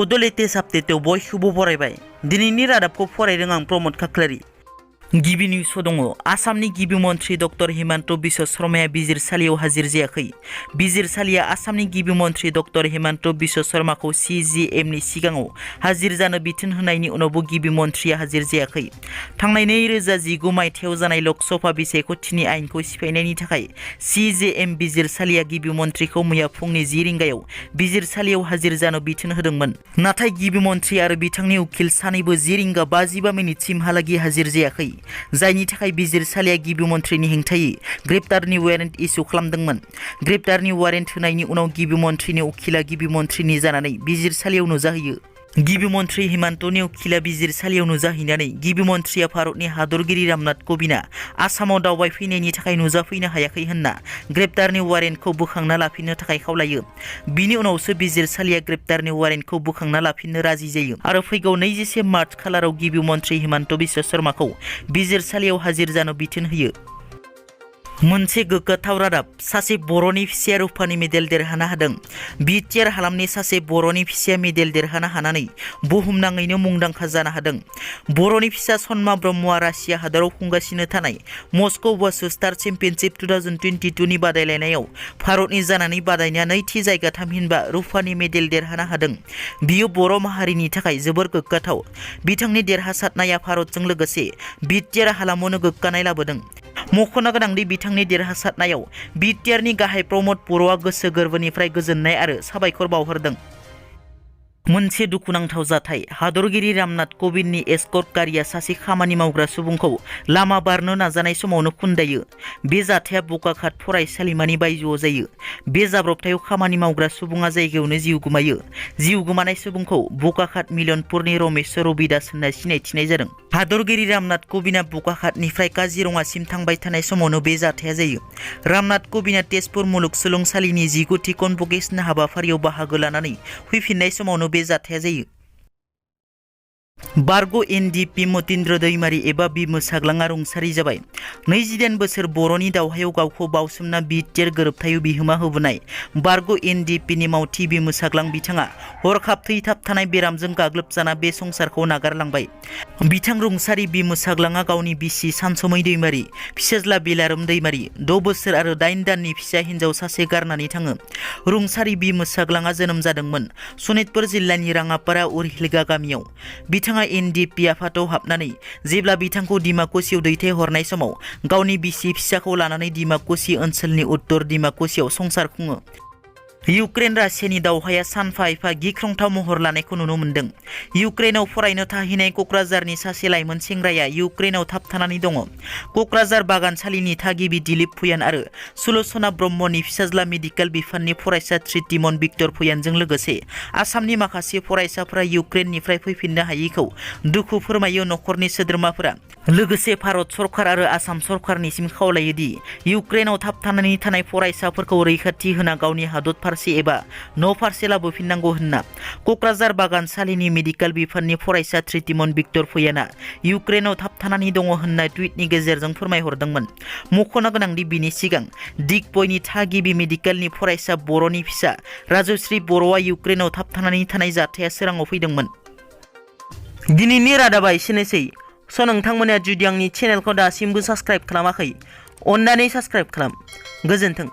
बड' लेटेस्ट आपडेटआव बयखौबो बरायबाय। दिनैनि रादाबखौ फरायदों आं प्रमद खाख्लारि। गिबि निउसआव दङ आसामनि गिबि मन्थ्रि डक्टर हिमन्त बिश्व शर्माया बिजिरसालियाव हाजिर जायाखै। बिजिरसालिया आसामनि गिबि मन्थ्रि डक्टर हिमन्त बिश्व शर्माखौ CGMनि सिगाङाव हाजिर जानो बिथोन होनायनि उनावबो गिबि मन्थ्रिया हाजिर जायाखै। थांनाय 2019 मायथाइयाव जानाय लकसभा बिसायख'थिनि आयेनखौ सिफायनायनि थाखाय CGM बिजिरसालिया गिबि मन्थ्रिखौ मैया फुंनि 10 रिंगायाव बिजिरसालियाव हाजिर जानो बिथोन होदोंमोन। नाथाय गिबि मन्थ्रि आरो बिथांनि उखिल सानैबो 10 रिंगा 55 मिनिटसिमहालागै हाजिर जायाखै, जायनि थाखाय बिजिरसालिया गिबि मन्थ्रिनि हेंथायै ग्रेप्टारनि वारेन्ट इसु खालामदोंमोन। ग्रेप्टारनि वारेन्ट होनायनि उनाव गिबि मन्थ्रिनि उखिला गिबि मन्थ्रिनि जानानै बिजिरसालियाव नुजाहैयो। गिबि मन्थ्रि हिमन्तनि उखिला बिजिरसालियाव नुजाहैनानै गिबि मन्थ्रिया भारतनि हादरगिरि रामनाथ क'विंदआ आसामाव दावबायफैनायनि थाखाय नुजाफैनो हायाखै होनना ग्रेप्टारनि वारेन्टखौ बोखांना लाफिननो थाखाय खावलायो। बिनि उनावसो बिजिरसालिया ग्रेप्टारनि वारेन्टखौ बोखांना लाफिननो राजि जायो आरो फैगौ 27 मार्च खालाराव गिबि मन्थ्रि हिमन्त बिश्व शर्माखौ बिजिरसालियाव हाजिर जानो बिथोन होयो। मोनसे गोग्गाथाव रादाब, सासे बर'नि फिसाया रुफानि मेडेल देरहानो हादों। बिटिआर हालामनि सासे बर'नि फिसाया मेडेल देरहानो हानानै बुहुमनाङैनो मुंदांखा जानो हादों। बर'नि फिसा सनमा ब्रह्मआ रासिया हादराव खुंगासिनो थानाय मस्क' वासु स्टार चेम्पियनशिप 2022 नि बादायलायनायाव भारतनि जानानै बादायनाया नैथि जायगा थामहिनबा रुफानि मेडेल देरहानो हादों। बियो बर' माहारिनि थाखाय जोबोर गोग्गाथाव। बिथांनि देरहासारनाया भारतजों लोगोसे बिटिआर हालामावनो गोग्गानाय लाबोदों। मख'नो गोनांदि बिथांनि देरहासारनायाव बिटिआरनि गाहाय प्रमद बर'आ गोसो गोरबोनिफ्राय गोजोननाय आरो साबायखर बावहरदों। मोनसे दुखुनांथाव जाथाय, हादरगिरि रामनाथ क'विंदनि एस्कर्ट गारिया सासे खामानि मावग्रा सुबुंखौ लामा बारनो नाजानाय समावनो खुन्दायो। बे जाथाया बकाखात फरायसालिमानि बायजोआव जायो। बे जाब्रबथायाव खामानि मावग्रा सुबुङा जायगायावनो जिउ गोमायो। जिउ गोमानाय सुबुंखौ बकाखात मिलनपुरनि रमेश्वर रबिदास होनना सिनायथिनाय जादों। हादरगिरि रामनाथ क'विंदआ बकाखातनिफ्राय काजिरङासिम थांबाय थानाय समावनो बे जाथाया जायो। रामनाथ क'विंदआ तेजपुर मुलुगसोलोंसालिनि 10थि कनभकेसन हाबाफारियाव बाहागो लानानै फैफिननाय समावनो बे जाथाया जायो। बारग' NDP मतीन्द्र दैमारी एबा बि मोसाग्लाङा रुंसारि जाबाय। 28 बोसोर बर'नि दावहायाव गावखौ बावसोमना बिटिआर गोरोबथायाव बिहोमा होबोनाय बारग' NDPनि मावथि बि मोसाग्लां बिथाङा हरखाब थैथाबथानाय बेरामजों गाग्लोबजाना बे संसारखौ नागारलांबाय। बिथां रुंसारि बि मोसाग्लाङा गावनि बिसि सानसुमै दैमारी, फिसाज्ला बेलारोम दैमारी, 6 बोसोर आरो 8 दाननि फिसा हिन्जाव सासे गारनानै थाङो। रुंसारि बि मोसाग्लाङा जोनोम जादोंमोन सनितपुर जिल्लानि राङापारा उरहिलगा गामियाव। बिथाङा NDP आफादाव हाबनानै जेब्ला बिथांखौ डिमाकुसियाव दैथायहरनाय समाव गावनि बिसि फिसाखौ लानानै डिमाकुसि ओनसोलनि उत्तर डिमाकुसियाव संसार खुङो। इउक्रेन रासियानि दावहाया सानफा एफा गिख्रंथाव महर लानायखौ नुनो मोन्दों। इउक्रेनाव फरायनो थाहैनाय क'क्राझारनि सासे लाइमोन सेंग्राया इउक्रेनाव थाबथानानै दङ। क'क्राझार बागानसालिनि थागिबि दिलीप भुयान आरो सुलक्षणा ब्रह्मनि फिसाज्ला मेडिकेल बिफाननि फरायसा धृतिमन भिक्टर भुयानजों लोगोसे आसामनि माखासे फरायसाफोरा इउक्रेननिफ्राय फैफिननो हायैखौ दुखु फोरमायो नखरनि सोद्रोमाफोरा। लोगोसे भारत सरकार आरो आसाम सरकारनिसिम खावलायो दि इउक्रेनाव थाबथानानै थानाय फरायसाफोरखौ रैखाथि होना गावनि हादर फारसे एबा न' फारसे लाबोफिननांगौ होनना क'क्राझार बागानसालिनि मेडिकेल बिफाननि फरायसा धृतिमन भिक्टर भुयाना इउक्रेनाव थाबथानानै दङ होनना टुइटनि गेजेरजों फोरमायहरदोंमोन। मख'नो गोनांदि बिनि सिगां दिगबयनि थागिबि मेडिकेलनि फरायसा बर'नि फिसा राजश्री बर'आ इउक्रेनाव थाबथानानै थानाय जाथाया सोराङाव फैदोंमोन। दिनैनि रादाबा एसेनोसै। नोंथांमोना जुदि आंनि चेनेलखौ दासिमबो साबस्क्राइब खालामाखै, अन्नानै साबस्क्राइब खालाम। गोजोन्थों।